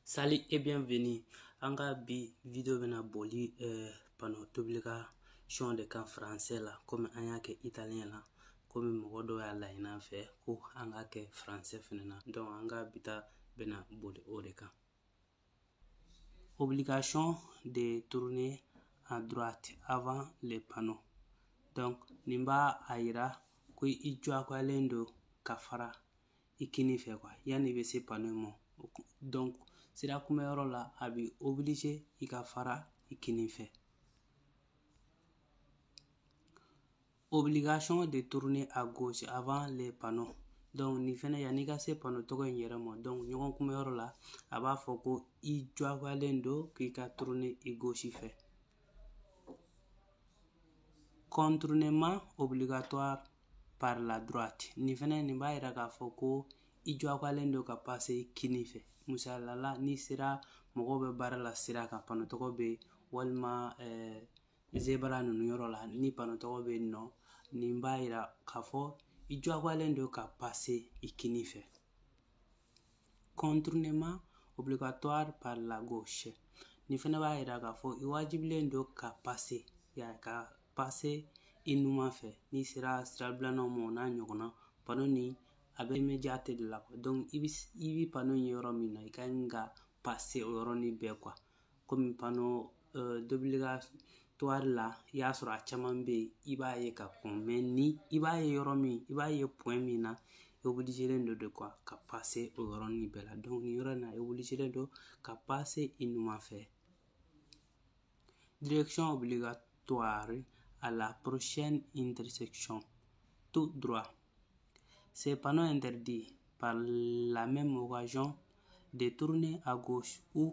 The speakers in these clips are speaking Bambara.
Salut et bienvenue. An ka bi vidéo bɛna boli panneau d'obligation de kan français la, komi an y'a kɛ italien la, komi mɔgɔ dɔw y'a laɲini an fɛ ko an k'a kɛ français fɛnɛ na. Donc an ka bi ta bɛna boli o de kan. Obligation de tourner à droite avant les panneaux. Donc nin b'a a yira ko i diyagoyalen don ka fara i kini fɛ quoi, yanni i bɛ se panneau ma. Donc sira kunbɛyɔrɔ la, a b'i obligé i ka fara i kini fɛ. Obligation de tourner à gauche avant les panneaux. Donc nin fɛnɛ, yanni i ka se panneau tɔgɔ in yɛrɛ ma, donc ɲɔgɔn kunbɛyɔrɔ la, a b'a fɔ ko i diyagoyalen don k'i ka tourner i gauche fɛ. Contournement obligatoire par la droite. Nin fɛnɛ, nin b'a yira k'a fɔ ko i diyagoyalen don ka passer kini fɛ. Misalila la, n'i sera mɔgɔw bɛ baara la sira kan, panneau tɔgɔ bɛ yen, walima zebra ninnu yɔrɔ la, ni panneau tɔgɔ bɛ yen nɔ, nin b'a yira k'a fɔ i diyagoyalen don ka passer i kini fɛ. Contournement obligatoire par la gauche. Nin fɛnɛ b'a yira k'a fɔ i wajibilen don ka passer ya ka passer i numan fɛ. N'i sera sirabilennaw ma, o n'a ɲɔgɔnna, panneau nin a bɛ immédiat de la quoi. Donc i bi panneau ye yɔrɔ min na, i ka kan ka passer o yɔrɔnin bɛɛ quoi. Komi panneau d'obligatoire la, i y'a sɔrɔ a caman bɛ yen, i b'a ye ka kɔn, mais ni i b'a ye yɔrɔ min, i b'a ye point min na, i obligélen don de quoi ka passer o yɔrɔnin bɛɛ la. Donc nin yɔrɔ in na, i obligélen don ka passer i numan fɛ. Direction obligatoire à la prochaine intersection, tout droit. Ces panneaux interdit par la même occasion de tourner à gauche ou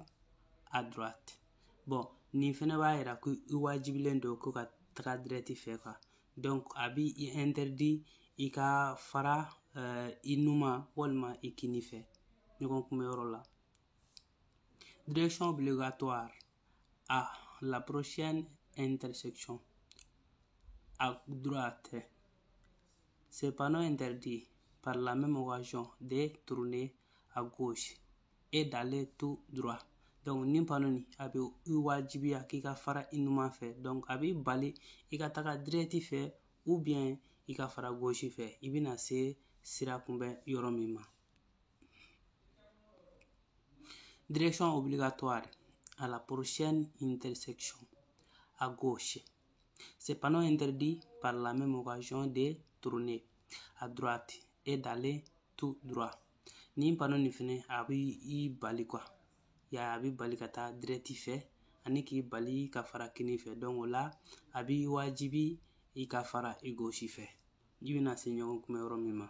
à droite. Bon, nin fɛnɛ b'a yira ko i wajibilen don ko ka taga direct fɛ quoi. Donc a b'i interdit i ka fara i numan walima i kini fɛ ɲɔgɔn kunbɛyɔrɔ la. Direction obligatoire à la prochaine intersection, à droite. Ces panneaux interdit par la même occasion de tourner à gauche et d'aller tout droit. Donc nin panneau nin, a bɛ i wajibiya k'i ka fara i numan fɛ. Donc a b'i bali i ka taga direct fɛ ou bien i ka fara gauche fɛ, i bɛna se sira kunbɛn yɔrɔ min ma. Direction obligatoire à la prochaine intersection, à gauche. Ces panneaux interdit par la même occasion de tourner à droite et d'aller tout droit. Nin panneau nin fɛnɛ, a b'i i bali quoi. Ya a b'i bali ka taa direct fɛ ani k'i bali ka fara kini fɛ. Donc o la, a b'i wajibi i ka fara i gauche fɛ, i bɛna se ɲɔgɔn kunbɛ yɔrɔ min ma.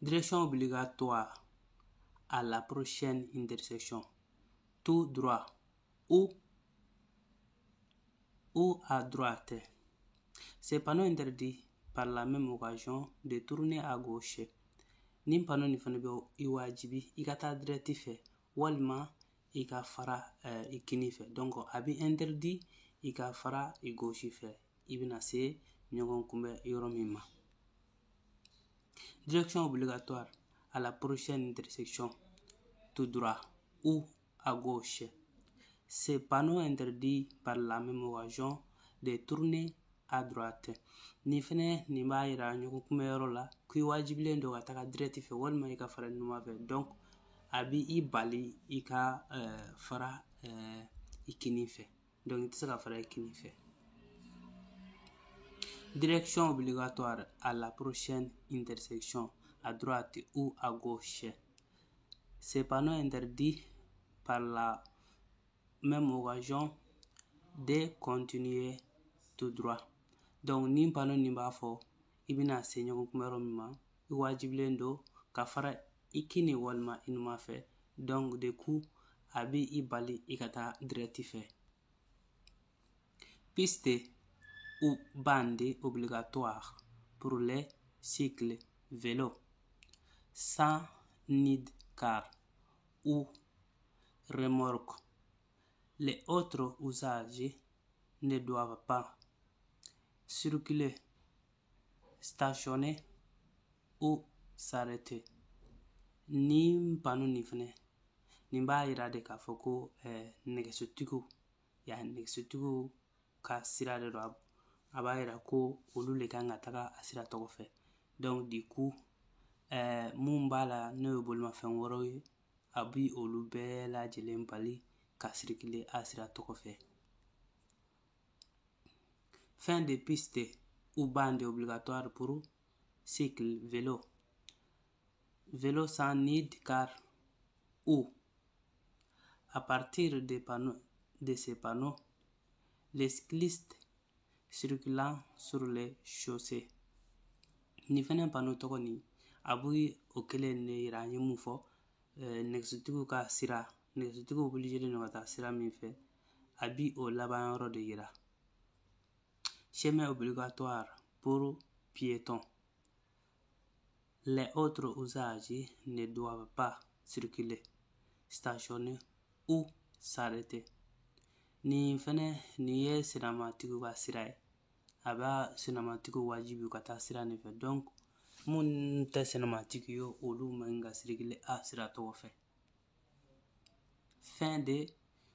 Direction obligatoire à la prochaine intersection, tout droit ou à droite. Ces panneaux interdit par la même occasion de tourner à gauche. Nin panneau nin fana bɛ i wajibi i ka taa direct fɛ walima i ka fara i kini fɛ. Donc a bɛ interdit i ka fara i gauche fɛ, i bɛna se ɲɔgɔn kunbɛ yɔrɔ min ma. Direction obligatoire à la prochaine intersection, tout droit ou à gauche. Ces panneaux interdit par la même occasion de tourner à droite. Nin fɛnɛ, nin b'a yira ɲɔgɔn kunbɛyɔrɔ la k'i wajibilen don ka taga direct fɛ walima i ka fara numan fɛ. Donc a b'i i bali i ka fara i kini fɛ. Donc i tɛ se ka fara i kini fɛ. Direction obligatoire à la prochaine intersection, à droite ou à gauche. Ces panneaux interdit par la même occasion de continuer tout droit. Donc nin panneau nin b'a fɔ i bɛna se ɲɔgɔn kunbɛyɔrɔ min ma, i wajibilen don ka fara i kini walima i numan fɛ. Donc de coup, a bɛ i bali i ka taa direct fɛ. Piste ou bande obligatoire pour les cycles vélos sans car ou remorque. Les autres usagers ne doivent pas circuler, stationner ou s'arrêter. Nin panneau nin fɛnɛ Nin b'a yira de k'a fɔ ko nɛgɛsotigiw ya, nɛgɛsotigiw ka sira de don. A b'a yira ko olu le kan ka taga a sira tɔgɔ fɛ. Donc du coup, mun b'a la, n'o ye bolimafɛn wɛrɛw ye, a bi olu bɛɛ lajɛlen bali ka circuler a sira tɔgɔ fɛ. Fin de piste ou bande obligatoire pour cycle, vélo, vélo sans sidecar ou. À partir de ces panneaux, les cyclistes circulant sur les chaussées. Nin fɛnɛ panneau tɔgɔ nin, a bi o kelen de yira. An ye mun fɔ? Nɛgɛsotigiw ka sira, nɛgɛsotigiw obligé don ka taa sira min fɛ, a bi o laban yɔrɔ de yira. Chemin obligatoire pour piétons. Les autres usagers ne doivent pas circuler, stationner ou s'arrêter. Nin fɛnɛ, nin ye sennamatigiw ka sira ye. A b'a sennamatigiw wajibi ka taa sira nin fɛ. Donc mun tɛ sennamatigi ye, olu man ka circuler a sira tɔgɔ fɛ. Fin de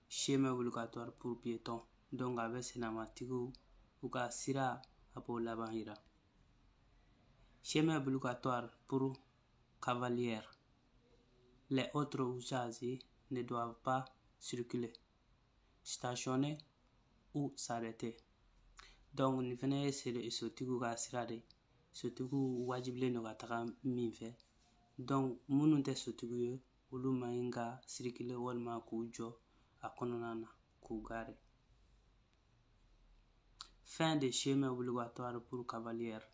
chemin obligatoire pour piétons. Donc a bɛ sennamatigiw u ka sira, a b'o laban yira. Chemin obligatoire pour cavaliers. Les autres usagers ne doivent pas circuler, stationner ou s'arrêter. Donc nin fɛnɛ ye sotigiw ka sira de, sotigiw wajibilen don ka taga min fɛ. Donc minnu tɛ sotigiw ye, olu man ɲi ka circuler walima k'u jɔ a kɔnɔna na k'u garer. Fin de chemin obligatoire pour cavaliers.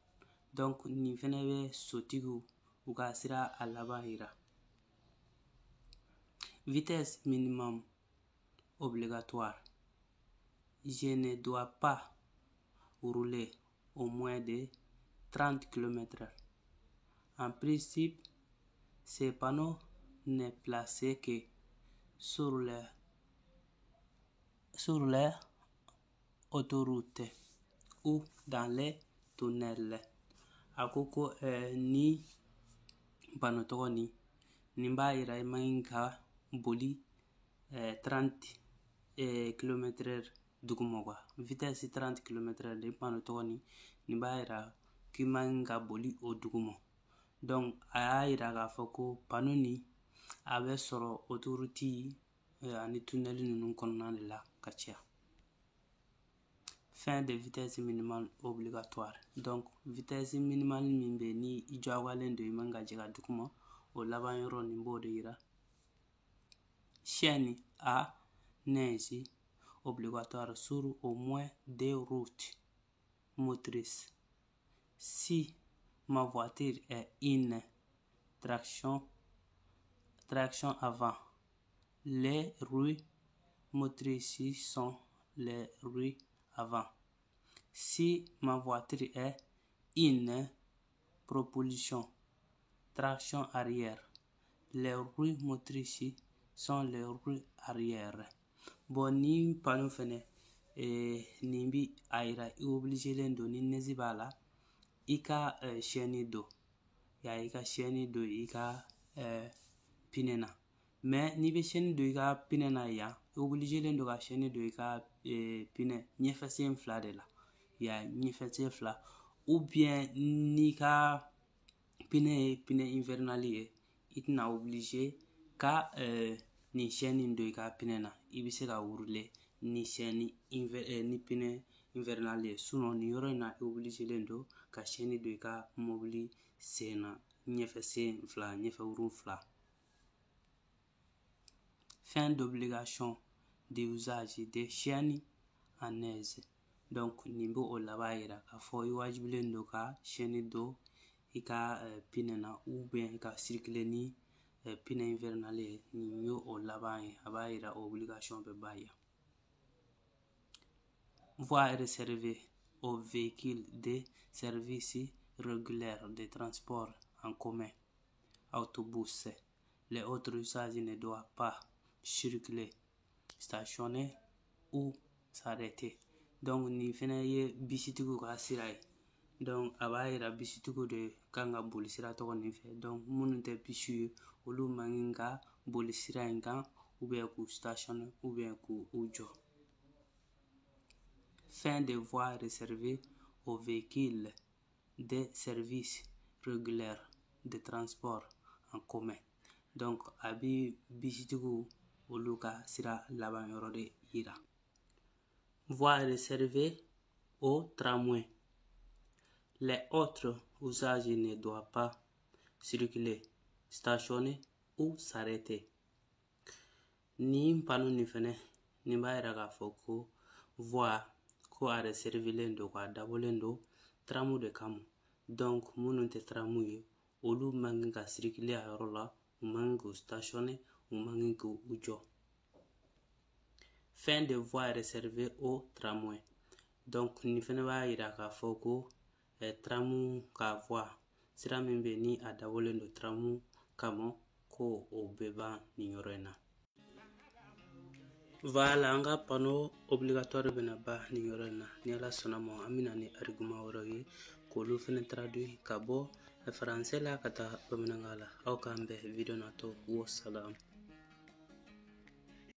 Donc nin fɛnɛ bɛ sotigiw u ka sira a laban yira. Vitesse minimum obligatoire. Je ne dois pas rouler au moins de 30 km. En principe, ce panneau n'est placé que sur les autoroutes ou dans les tunnels. A ko ko ni panneau tɔgɔ nin, nin b'a yira i man ɲi ka boli 30 km duguma quoi, vitesse 30 km. Nin panneau tɔgɔ nin, nin b'a yira k'i man ɲi ka boli o duguma. Donc a y'a yira k'a fɔ ko panneau nin, a bɛ sɔrɔ autoroute ani tunnel ninnu kɔnɔna de la ka caya. Fin de vitesse minimale obligatoire. Donc vitesse minimale min bɛ ni i jagoyalen don, i man ka jigin a duguma, o laban yɔrɔ nin b'o de yira. Chaîne à neige obligatoire sur au moins deux roues motrices. Si ma voiture est une traction avant, les roues motrices sont les roues avant. Si ma voiture est une propulsion traction arrière, les roues motrices sont les roues arrière. Bon, ni panneau fɛnɛ, nin bi a yira i obligélen don, ni neige b'a la, i ka chaîne don ya, i ka chaîne don i ka pneu na. Mais n'i bɛ chaîne don i ka pneu na yan, i obligélen don ka chaîne don i ka pneu ɲɛfɛ sen fila de la ya, ɲɛfɛ sen fila, ou bien n'i ka pneu ye pneu hivernal ye, i tɛna obligé ka nin chaîne in don i ka pneu na. I bɛ se ka rouler ni chaîne ni pneu hivernal ye. Sinon nin yɔrɔ in na, i obligélen don ka chaîne don i ka mobili sen na, ɲɛfɛ sen fila, ɲɛfɛ roue fila. Fin d'obligation d'usage de chaîne à neige. Donc nin bɛ o laban yira k'a fɔ i wajibilen don ka chaîne don i ka pneu na, ou bien i ka circuler ni pneu hivernal ye. Nin ye o laban ye, a b'a yira obligation bɛ ban yan. Voie réservée aux véhicules de service régulier de transport en commun, autobus. Les autres usagers ne doivent pas circuler, stationner ou s'arrêter. Donc nin fɛnɛ ye bisitigiw ka sira ye. Donc a b'a yira bisitigiw de kan ka boli sira tɔgɔ nin fɛ. Donc minnu tɛ bisi ye, olu man ɲi ka boli sira in kan, ou bien k'u stationner, ou bien k'u jɔ. Fin de voie réservée aux véhicules des services réguliers de transport en commun. Donc a bi bisitigiw olu ka sira laban yɔrɔ de yira. Voie réservée au tramway. Les autres usagers ne doivent pas circuler, stationner ou s'arrêter. Nin panneau nin fɛnɛ, nin b'a yira k'a fɔ ko voie ko a réservélen don, k'a dabɔlen don tramu de kama. Donc minnu tɛ tramu ye, olu man kan ka circuler a yɔrɔ la, u man kan k'u stationner, u man kan k'u jɔ. Fin de voie réservée au tramway. Donc nin fɛnɛ b'a yira k'a fɔ ko tramu ka voie, sira min bɛ ni a dabɔlen don tramu kama, ko o bɛ ban nin yɔrɔ in na. Voilà, an ka panneau obligatoire bɛna ban nin yɔrɔ in na. Ni Ala sɔnna ma, an bɛna ni argument wɛrɛw ye k'olu fɛnɛ traduit ka bɔ français la ka taa bamanankan la. Aw k'an bɛn video natɔ. Wassalam.